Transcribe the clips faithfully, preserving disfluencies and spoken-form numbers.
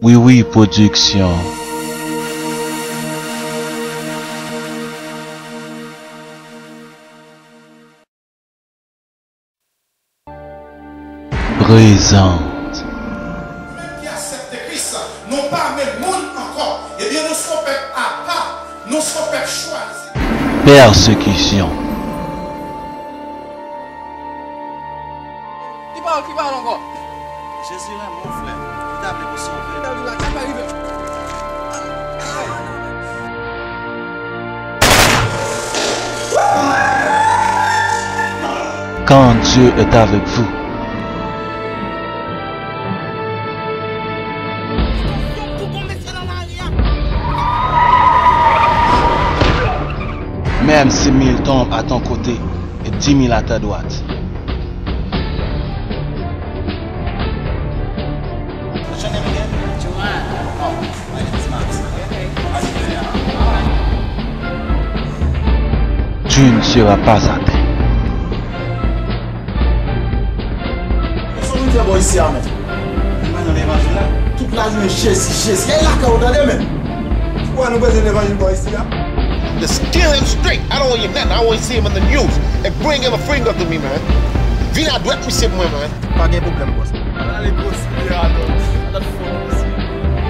Wiwi Production. Prezante. Menm ki aksepte Kris, nou pa menm moun ankò. Ebyen, nou se yon pèp apa, nou se yon pèp chwazi. Pèsekisyon. Ki pawòl, ki pawòl ankò? Jezi renmen w, frè. Li ta vle pou sove. Quand Dieu est avec vous. Même si mille tombent à ton côté et dix mille à ta droite. What's your name again? Joanne. Oh, my name is Max. Okay. How you doing? Tu ne seras pas atteint. Sa w vin fè bò isi a menm? Vin mande levanjil la. Tout lajounen Jezi, Jezi. Ay lakay ou tande menm. Ou wè nou bezwen levanjil bò isi a? Just kill him straight. I don't want you nothing. I want to see him on the news. And bring him a finger to me, man. Vin adwèt misye pou mwen, man. Pa gen pwoblèm, bòs. Ann ale kontinye atò. Sa dat fò isi.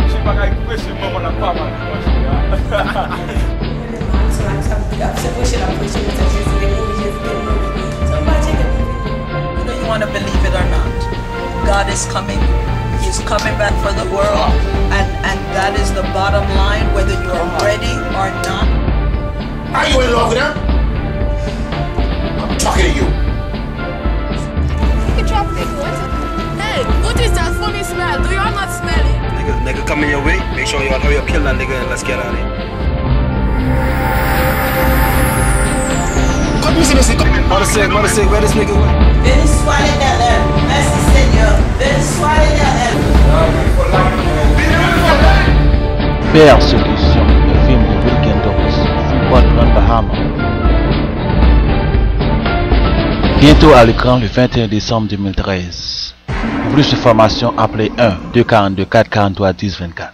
Misye pa ka preche manman l ak papa l levanjil la. Mwen menm ak sè Max ap, ap se preche l ap preche, nou se Jezi te mouri, Jezi te mouri. Sa m pa tcheke pou vini. Whether you want to believe it or not, God is coming. He's coming back for the world. And, and that is the bottom line, whether you are ready or not. Are you in love with him? I'm talking to you. Take a drop, nigga. What the, hey, what is that funny smell? Do you not smell it? Nigga, nigga coming your way. Make sure y'all hurry up, kill that nigga, and let's get out of here. Kot misye, mesye? Kot... Mother sick, mother sick, where this nigga went? Béni soit l'Éternel. Merci Seigneur. Béni soit l'Éternel. Pèsekisyon, un film de Wilken Doris, Freeport, Grand Bahama. Bientôt à l'écran le vingt et un décembre deux mille treize. Pour plus d'informations, appelez un deux quarante-deux quatre quarante-trois dix vingt-quatre.